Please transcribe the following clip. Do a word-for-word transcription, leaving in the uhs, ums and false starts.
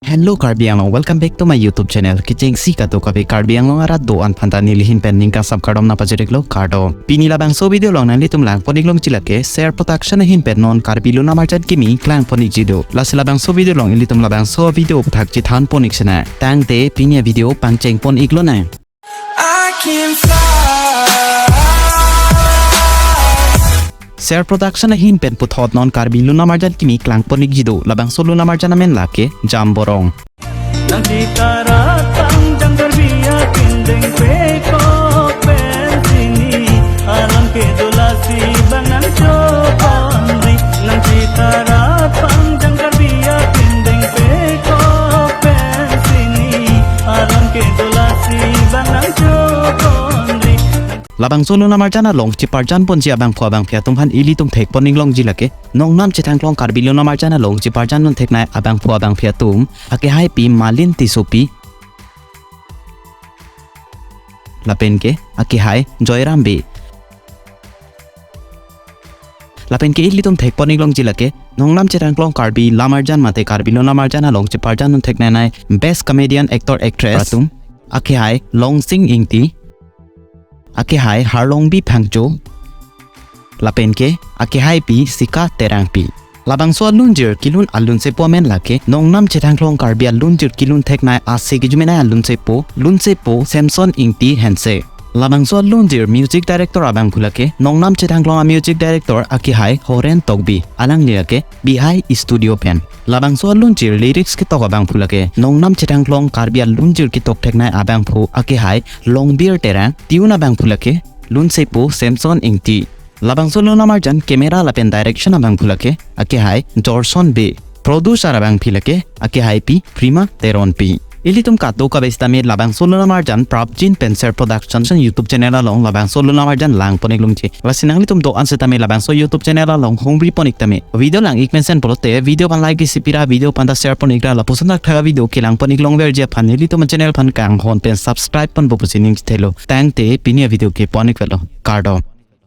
Hello Karbi Anglong, welcome back to my YouTube channel. Kechengsi kadokave Karbi Anglong arat do-an aphanta neli ahin pen ningkan sap kardom nangpajir-iklo, kardom. Pini labangso video along nanglitum langpon-iklongji lake Ser Production ahin pen non Karbi Lonamarjan kimi klangpon-ikji do. Lasi labangso video along ilitum labangso video aputhak chethanpon-ik sinang. Tangte pini avideo pangchengpon-iklonang. I can fly. Ser Production ahin pen puthot non Karbi Lonamarjan kimi klangpon-ikji do. Labangso Lonamarjan amen lake Jamborong. Nang sitara pangjang Karbi akin dengpekok pen sini, alam kedo lasi bang nangchokon ri. Nang sitara pangjang Karbi akin dengpekok pen sini, alam kedo lasi bang nangchokon ri. Labangso Lonamarjan along cheparjanponji abangphu abangphi atum aphan ilitum thekpon-iklongji lake, nongnam chethangklong Karbi Lonamarjan along cheparjanpon theknei abangphu abangphi atum, akehaipi Malin Tissopi, lapen ke akehai Joyram Bey. Lapen ke ilitum thekpon-iklongji lake, nongnam chethangklong Karbi Lonamarjan mate Karbi Lonamarjan along cheparjanpon theknei Best Comedian Actor Actress atum, akehai Longsing Ingti, akehai Harlongbi Phangcho, lapen ke akehaipi Sika Terangpi. Labangso alunjir kelun alunsepo amen lake, nongnam chethangklong Karbi alunjir kelun theknei ase kejumenei alunsepo, lunsepo Samson Ingti Hanse. Labangso alunjir music director abangphu lake, nongnam chethangklong a music director akehai Horen Tokbi, alangli lake Bihai Studio pen. Labangso alunjir lyrics ketok abangphu lake, nongnam chethangklong Karbi alunjir ketok theknei abangphu akehai Longbir Terang, tune abangphu lake, lunsepo Samson Ingti. Labangso Lonamarjan camera lapen direction abangphu lake, akehai Jorson Bey. Producer abangphi lake, akehaipi Prima Teronpi. Ilitum kadokave sitame labangso Lonamarjan prapjin pen Ser Production YouTube channel along labangso Lonamarjan langpon-iklongji. Lasi nanglitum do-an sitame labangso YouTube channel along hongbripon-ik tame. Video lang-ik mesen pulote video aphan like isi pira, video aphanta share pon-ikra, lapuson thakthak avideo kelangpon-iklongverji aphan ilitum channel aphan kanghon pen subscribe ponpo pusi ning chithelo. Tangte pini avideo ke pon-ikvelo. Kardom.